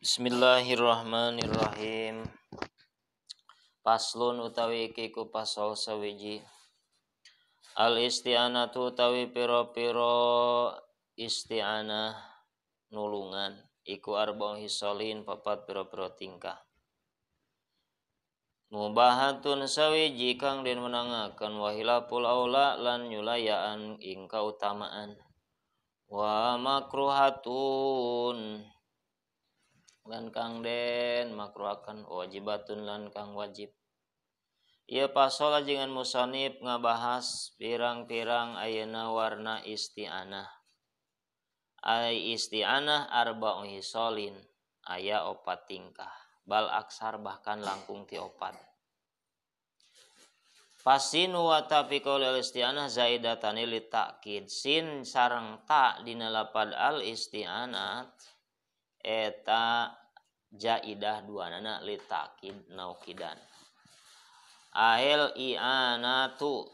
Bismillahirrahmanirrahim. Paslon utawi iki ku pasal sawiji. Al isti'anatu utawi pira-pira isti'anah nulungan iku arba'u hisalin papat pira-pira tingkah. Mubahatun sawiji kang den menangaken wa hilaful aula lan nyulayaan ing kautamaan. Wa makruhatun lan kang den makruhaken wajibatun lan kang wajib. Ieu pasal ajengan musonib ngabahas pirang-pirang ayeuna warna isti'anah. Ai isti'anah arba'u hisalin aya opat tingkah, bal aksar bahkan langkung ti opat. Pasinu wa tapi qaul isti'anah zaidatani li ta'kid. Sin sareng ta dina lapad al isti'anah eta jaidah duanana li ta'kid naukidan. Ail i'anatu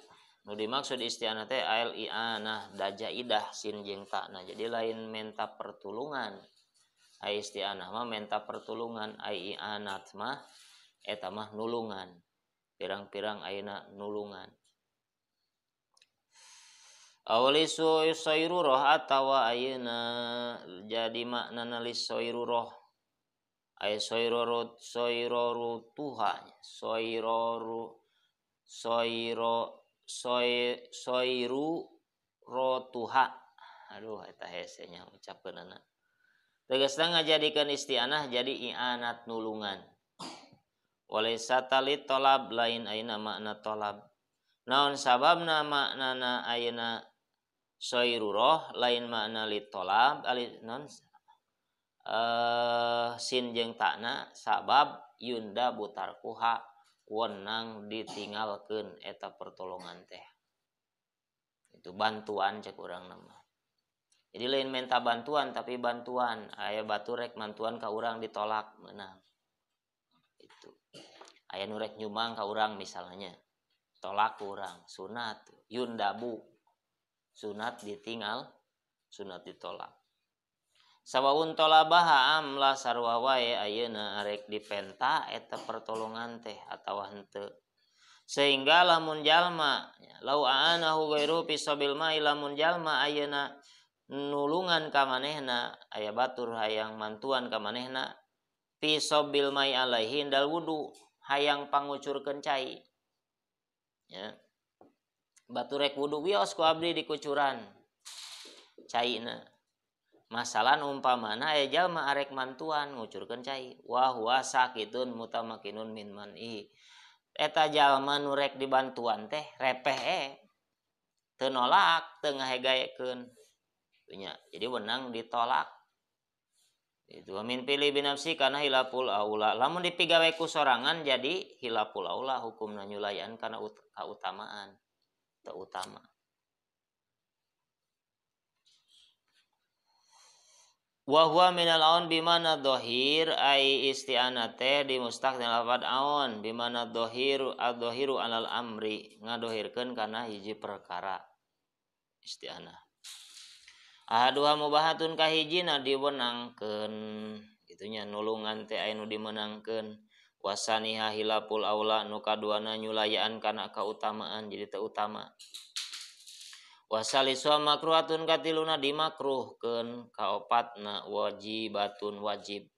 nu dimaksud isti'anah teh ail i'anah da jaidah sin jeung ta'na. Jadi lain menta pertulungan. Ai isti'anah mah menta pertulungan, ai i'anat mah eta mah nulungan. Pirang-pirang ayeuna nulungan. Awlisu soiruroh atawa ayeuna jadi maknana lisoiruroh. Ay soiroru soiroru tuha soiroru soiro soi soiru rotuha. Aduh eta hese nya ucapkeunana. Tegasna ngajadikeun isti'anah jadi i'anat nulungan. Walaysa talit tolab lain ayeuna makna tolab. Naon sababna maknana ayeuna soiruroh lain makna li tolab ali non sin jeung takna sabab yunda butarkuha wenang ditinggalkeun eta pertolongan teh. Itu bantuan cek urang nama. Jadi lain minta bantuan tapi bantuan aya batur rek mantuan ka urang ditolak meunang. Itu. Aya nu rek nyumbang ka urang misalnya. Tolak urang sunat yundabu. Sunat ditinggal, sunat ditolak. Sawaun tolabaha amla sarwa wae ayeuna arek dipenta eta pertolongan teh atawa henteu. Sehingga lamun jalma lau aanahu ghairu fi sabil mai lamun jalma ayeuna nulungan ka manehna aya batur hayang mantuan ka manehna fi sabil mai alaihi indal wudu hayang pangucurkeun cai. Ya. Batur rek wudu wios ku abdi dikucuran caina. Masalah umpamana aya jalma arek mantuan ngucurkeun cai wa huwa sakitun mutamakinun min man'i. Eta jalma nu rek dibantuan teh repeh teu nolak teu ngahegaekeun. Nya, jadi wenang ditolak. Itu min pilih binafsi karena hilaful aula. Lamun dipigawe ku sorangan jadi hilaful aula hukumna nyulayan kana kautamaan teu utama. Wa huwa minal aun bimana dhahir ai isti'anah teh di mustaq dina lafad aun bimana dhahiru ad-dhahiru alal amri ngadohirkeun kana hiji perkara isti'anah. Ahaduha mubahatun kahijina diwenangkeun itunya nulungan teh aya nu dimenangkeun wasaniha hilaful aula nu kaduana nyulayaan kana kautamaan jadi teu utama. Wasaliswa makruhatun katiluna dimakruhkeun kaopatna wajibatun wajib.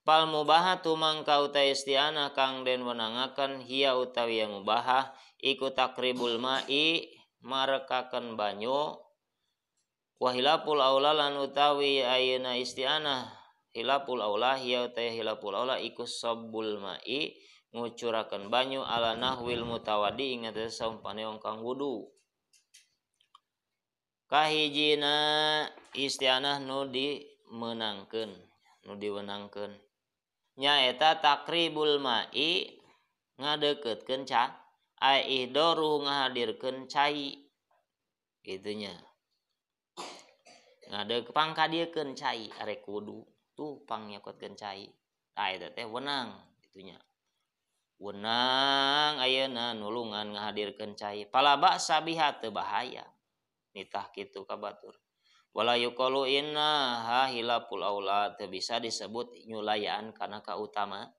Pal mubahatu mangka uta isti'anah kang den wenangaken hiya utawi yang mubahah iku takribul ma'i marekakeun banyu wa hilaful aula lan utawi ayeuna isti'anah hilaful aula hiya utawi hilaful aula iku sabbul ma'i ngucurakeun banyu ala nahwil mutawadi ingat saumpane wong kang wudu. Kahijina isti'anah nu dimenangkeun, nu diwenangkeun. Nyaeta takribul ma'i ngadeuketkeun ca, ai ihdoru ngahadirkeun cai. Gitunya. Ngadek pangkadiekeun cai arek wudu, tuh pangyokotkeun cai. Tah eta teh wenang gitunya. Wenang ayeuna nulungan ngahadirkeun cai. Pala ba'sa biha teu bahaya. Nitah kitu ka batur. Wala yuqalu inna ha hilapul aula teu bisa disebut nyulayaan kana kautama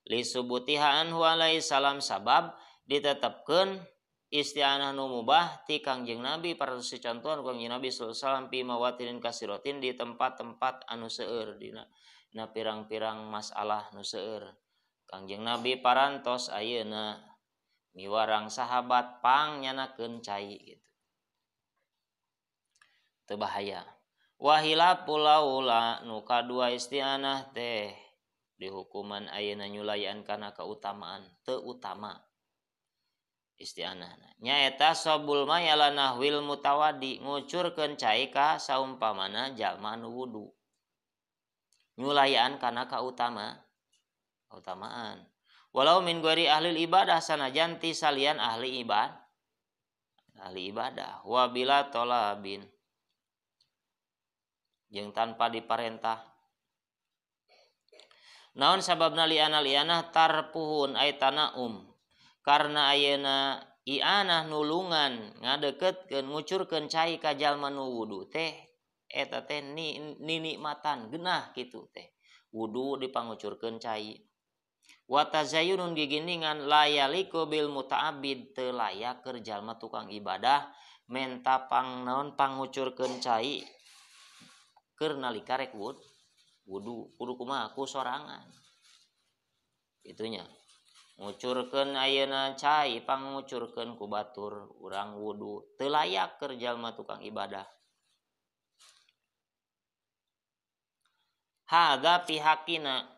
li subutiha anhu alaihi salam sabab ditetepkeun isti'anah nu mubah ti Kangjeng Nabi parantos dicontohan ku Kangjeng Nabi sallallahu alaihi wasallam fi mawatinin kasiratin di tempat-tempat anu seueur dina na pirang-pirang masalah nu seueur. Kangjeng Nabi parantos ayeuna miwarang sahabat pang nyanakeun cai gitu. Teu bahaya. Wahila pulaula nu kadua isti'anah teh dihukuman ayeuna nyulayan kana kautamaan teu utama isti'anahna. Nyaeta sabul mayala nahwil mutawadi ngucurkeun cai ka saumpamana jalma anu wudu. Nyulayan kana kautamaan. Walau min ghairi ahli ibadah sanajan ti salian ahli ibadah. Ahli ibadah wa bila tolabin jeung tanpa diparentah. Naon sababna li'ana li'anah tarpuhun ay tanaum. Karena ayeuna i'anah nulungan ngadeukeutkeun ngucurkeun cai ka jalma nu wudu teh eta teh ninikmatan geunah kitu teh. Wudu dipangucurkeun cai. Wa tazayyunun giginingan layaliku bil muta'abbid teu layak keur jalma tukang ibadah menta pang naon pangucurkeun cai keur nalika rek wudu kudu kumaha ku sorangan. Itunya ngucurkeun ayeuna cai pangucurkeun ku batur urang wudu teu layak keur jalma tukang ibadah. Hadza pihakina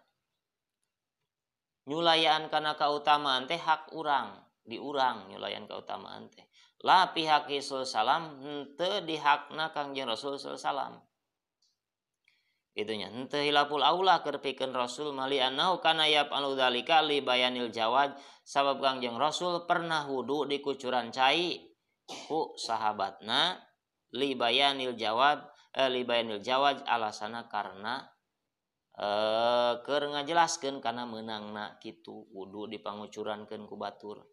nyulayaan kana kautamaan teh hak urang di urang nyulayan kautamaan teh la pihak Rasul salam henteu dihakna Kangjeng Rasul salam. Itunya henteu hilapul aula keur pikeun Rasul mali annahu kana yaf'alu dzalika li bayanil jawaz sabab Kangjeng Rasul pernah wudu di kucuran cai ku sahabatna li bayanil jawab li bayanil jawaz alasana karena keur ngajelaskeun kana meunangna kitu wudu dipangucurankeun ku batur.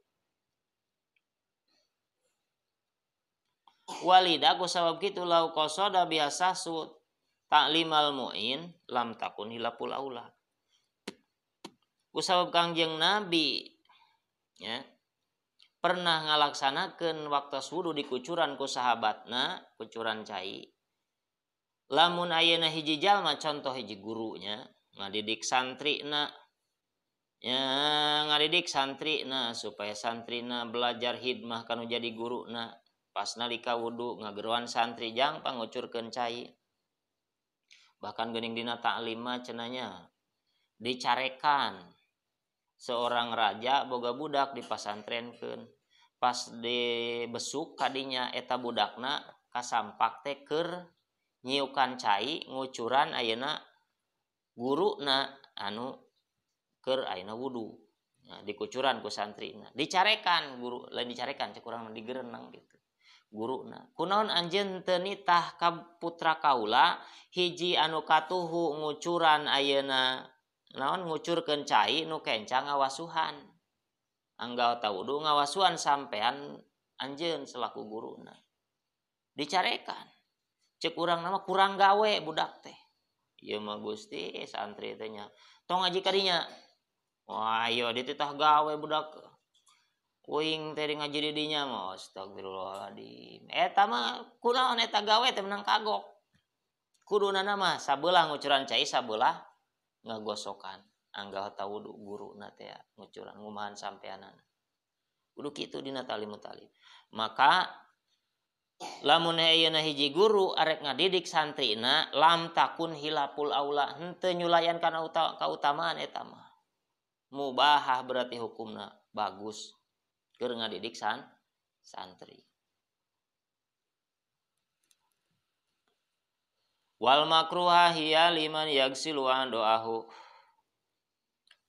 Walida ku sabab kitu lau qasada biasa su ta'limal mu'in lam takun hilapul aula. Ku sabab Kangjeng Nabi ya pernah ngalaksanakeun waktu wudu di kucuran ku sahabatna kucuran cai. Lamun ayeuna hiji jalma contoh hiji gurunya ngadidik santrina ya ngadidik santrina supaya santrina belajar hidmah kanu jadi guruna pas nalika wudu ngageroan santri jang pangucurkeun cai. Bahkan geuning dina ta'lim mah cenanya dicarekan seorang raja boga budak dipasantrenkeun pas dibesuk kadinya eta budakna kasampak teh keur nyiukan cai ngucuran ayeuna guruna anu keur ayeuna wudu. Nah, dikucuran ku santrina dicarekan guru lain dicarekan cek urang digereneng gitu guruna kunaon anjeun teu nitah ka putra kaula hiji anu katuhu ngucuran ayeuna naon ngucurkeun cai nu kenca ngawasuhan anggal tawudu ngawasuhan sampean anjeun selaku guruna dicarekan cek urang nama kurang gawe budak teh ieu mah Gusti santri teh nya tong ngaji kadinya wah ieu dititah gawe budak kuing teh ngaji di dinya mah astagfirullahaladzim eta mah kunaon eta gawe teh menang kagok kuduna mah sabelah ngucuran cai sabelah ngagosokan anggal tawudu guruna teh ngucuran ngumahan sampeanana kudu kitu dina talimu talim. Maka lamun ayeuna hiji guru arek ngadidik santrina lam takun hilapul aula henteu nyulayan kana kautamaan eta mah mubahah berarti hukumna bagus keur ngadidik santri. Wal makruha hiya liman yagsilu an doahu.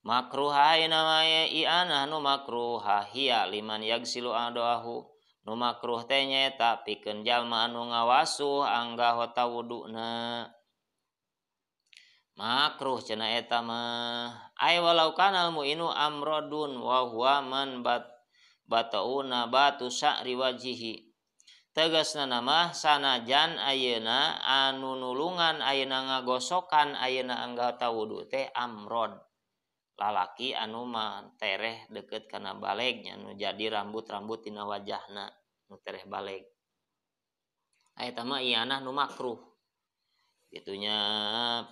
Makruha namanya i'anah nu makruha hiya liman yagsilu an doahu. Nu makruh teh nyaeta pikeun jalma anu ngawasuh anggahota wuduna. Makruh cenah eta mah. Ay walau kanal mu'inu amrodun wa huwa man bata'una batu sya'ri wajihi. Tegasna nama sanajan ayeuna anu nulungan ayeuna ngagosokan ayeuna anggota wudu teh amrod. Lalaki anu mah tereh deket kana balegnya nu jadi rambut-rambut dina wajahna nu tereh baleg. Eta mah ianah nu makruh. Gitunya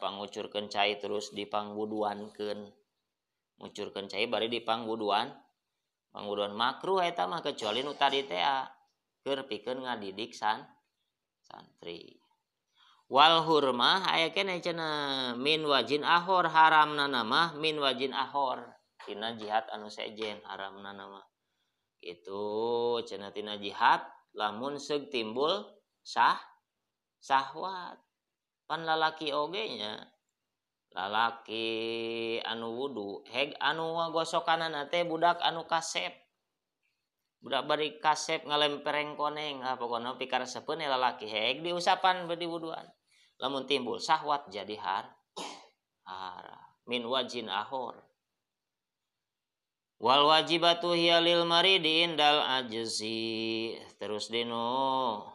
pangucurkeun cai terus dipangwuduankeun. Ngucurkeun cai bari dipangwuduan. Pangwuduan makruh eta mah kecuali nu tadi teh keur pikeun ngadidik santri. Wal hurmah aya keneh cenah min wajin ahor haramna mah min wajin ahor tina jihad anu sejen haramna mah. Itu cenah tina jihad lamun seug timbul sahwat. Pan lalaki oge nya lalaki anu wudu heg anu ngagosokanana teh budak anu kasep. Budak bari kasep ngalempereng koneng ah pokona pikaresepeun lalaki heg diusapan bari wuduan. Lamun timbul sahwat jadi haram min wajin ahor. Wal wajibatu hiya lil maridi indal ajzi. Terus dino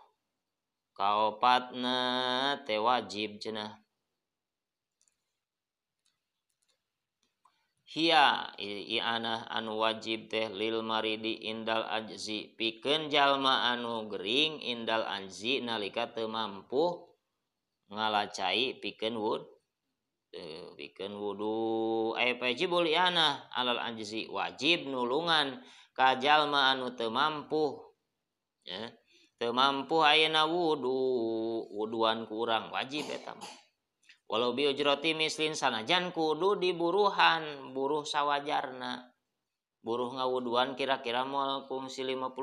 kaopatna teh wajib cenah. Hiya i'anah anu wajib teh lil maridi indal ajzi pikeun jalma anu gering indal ajzi nalika teu mampu ngalacai pikeun wudu. Wajibul i'anah alal ajzi wajib nulungan ka jalma anu teu mampu ya teu mampu ayeuna wudu wuduan ku urang wajib eta mah. Walau bi ujrati mislin sanajan kudu diburuhan buruh sawajarna. Buruh ngawuduan kira-kira moal kungsi 50.000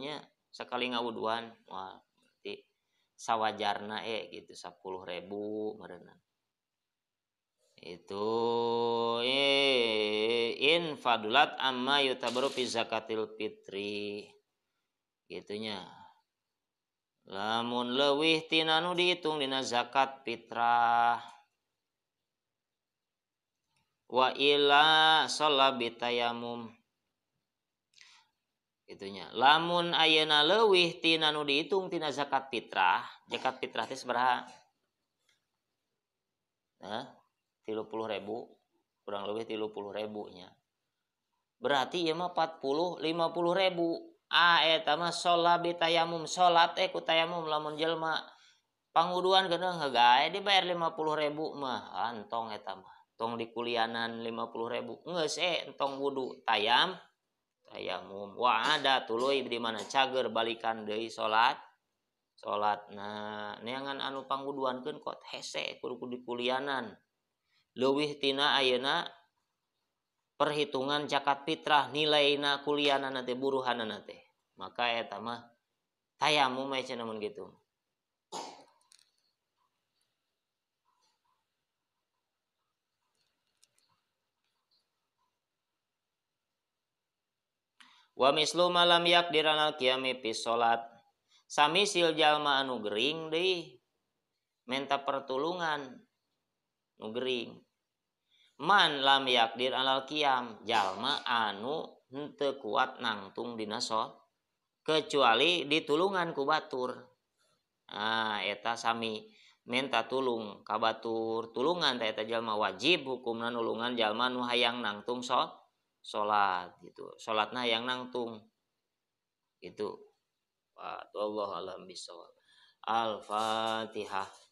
nya sekali ngawuduan. Wah, berarti sawajarna gitu 10.000 meureunna. Itu in fadulat amma yutabaru fi zakatil fitri. Gitunya. Lamun leuwih tina nu dihitung dina zakat fitrah. Wa ila sholla bitayamum. Itunya. Lamun ayeuna leuwih tina nu dihitung tina zakat fitrah, zakat fitrah teh sabaraha? Nah, 30.000, kurang lebih 30.000 nya. Berarti ieu mah 40 50.000. Ah eta mah sholat bitayamum, salat ku tayamum lamun jelema panguduan geuneuh hegae dibayar 50.000 mah entong eta mah. Tong dikulianan 50.000 geus entong wudu tayamum. Wa ada tuluy di mana cager balikan deui salat. Salatna neangan anu panguduankeun kot hese kudu dikulianan. Leuwih tina ayeuna perhitungan zakat fitrah nilaina kulianana teh buruhanana teh maka eta mah tayamum we cenah mun kitu. Wa mislu ma lam yaqdir alal qiyami fi salat. Samisil jalma anu gering deui menta pertulungan nu gering. Man lam yakdir alal qiyam jalma anu henteu kuat nangtung dina salat kecuali ditulungan ku batur. Nah eta sami minta tulung ka batur tulungan teh eta jalma wajib hukumna nulungan jalma nu hayang nangtung salat gitu. Salatna hayang nangtung. Gitu. Wallahu a'lam bishawab. Al-Fatihah.